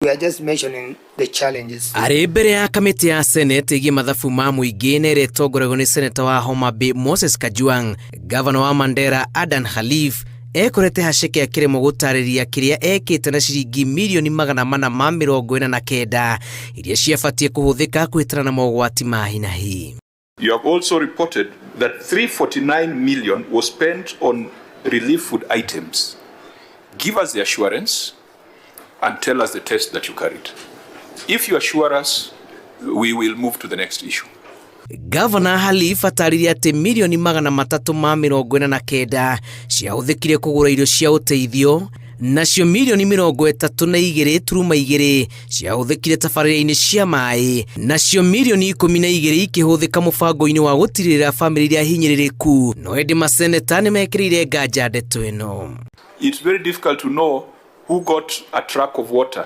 We are just mentioning the challenges. Arĩ mbere ya kamĩtĩ ya Senate ĩgiĩ mathabu ma mũingĩ na ĩrĩa ĩtongoragio nĩ seneta wa Homa Bay Moses Kajwang', gavana wa Mandera Adan Khalif ekorete haceke akĩremwo gũtarĩria kĩrĩa ekĩte na ciringi mirioni 449 iria ciabatiĩ kũhũthĩka kũhĩtana na mogwati ma hi na hi. You have also reported that 349 million was spent on relief food items. Give us the assurance and tell us the test that you carried. If you assure us, we will move to the next issue. Gavana Khalif atarĩria atĩ mirioni 349 ciahũthĩkire kũgũra irio cia ũteithio, nacio mirioni 32.2 ciahũthĩkire tabarĩra-inĩ cia maĩ, nacio mirioni 12 ikĩhũthĩka mũbango-inĩ wa gũtirĩrĩra bamĩrĩ iria hinyĩrĩrĩku. No ĩndĩ maseneta nĩ mekĩrĩire nganja ndeto ĩno. It's very difficult to know who got a truck of water.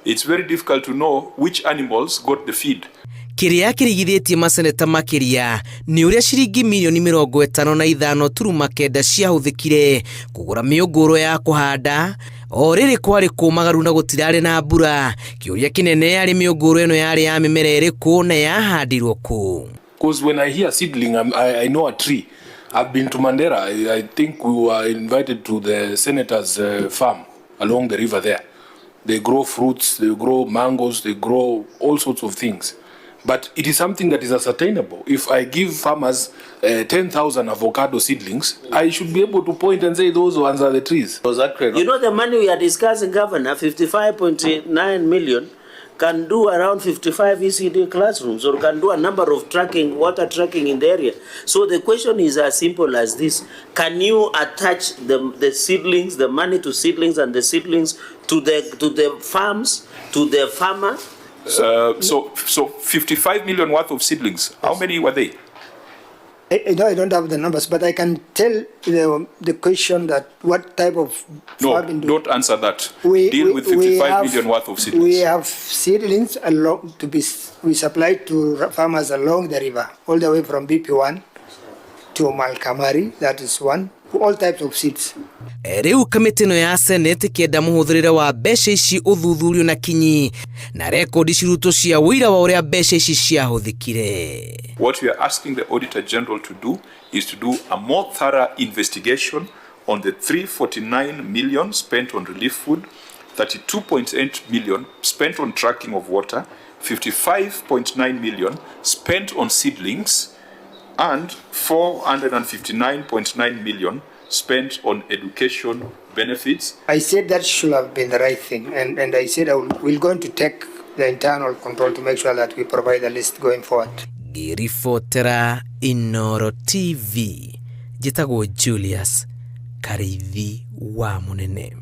It's very difficult to know which animals got the feed. Kĩrĩa kĩrigithĩtie maseneta makĩria nĩ ũrĩa ciringi mirioni 55.9 ciahũthĩkire kũgũra mĩũngũrwa ya kũhanda o rĩrĩ kwarĩ kũmagaru na gũtirarĩ na mbura. Kĩũria kĩnene arĩ mĩũngũrwa ĩno yarĩ ya mĩmera ĩrĩkũ na yahandirwo kũ. Because when I hear seedling, I know a tree. I've been to Mandera. I think we were invited to the senator's farm along the river there. They grow fruits, they grow mangoes, they grow all sorts of things. But it is something that is ascertainable. If I give farmers 10,000 avocado seedlings, I should be able to point and say those ones are the trees. You know the money we are discussing, Governor, 55.9 million, can do around 55 ECD classrooms or can do a number of tracking, water tracking in the area. So the question is as simple as this. Can you attach the seedlings, the money to seedlings and the seedlings to the farms, to the farmer? So 55 million worth of seedlings. How many were they? I don't have the numbers, but I can tell the question that what type of No, farming do don't answer that. Deal with we 55 million worth of seedlings. We have seedlings along to be we supply to farmers along the river, all the way from BP1 to Malkamari. That is one. All types of seeds. Rĩu kamĩtĩ ĩno ya Senate ĩkĩenda mũhũthĩrĩre wa mbeca ici ũthuthurio na kinyi na rekondi cirutwo cia ũira wa ũrĩa mbeca ici ciahũthĩkire. What we are asking the Auditor General to do is to do a more thorough investigation on the 349 million spent on relief food, 32.8 million spent on tracking of water, 55.9 million spent on seedlings, and 459.9 million spent on education benefits. I said that should have been the right thing, and I said we're going to take the internal control to make sure that we provide a list going forward. Ngĩribotera Inoro TV, njĩtagwo Julius Kariithi wa Mũnene.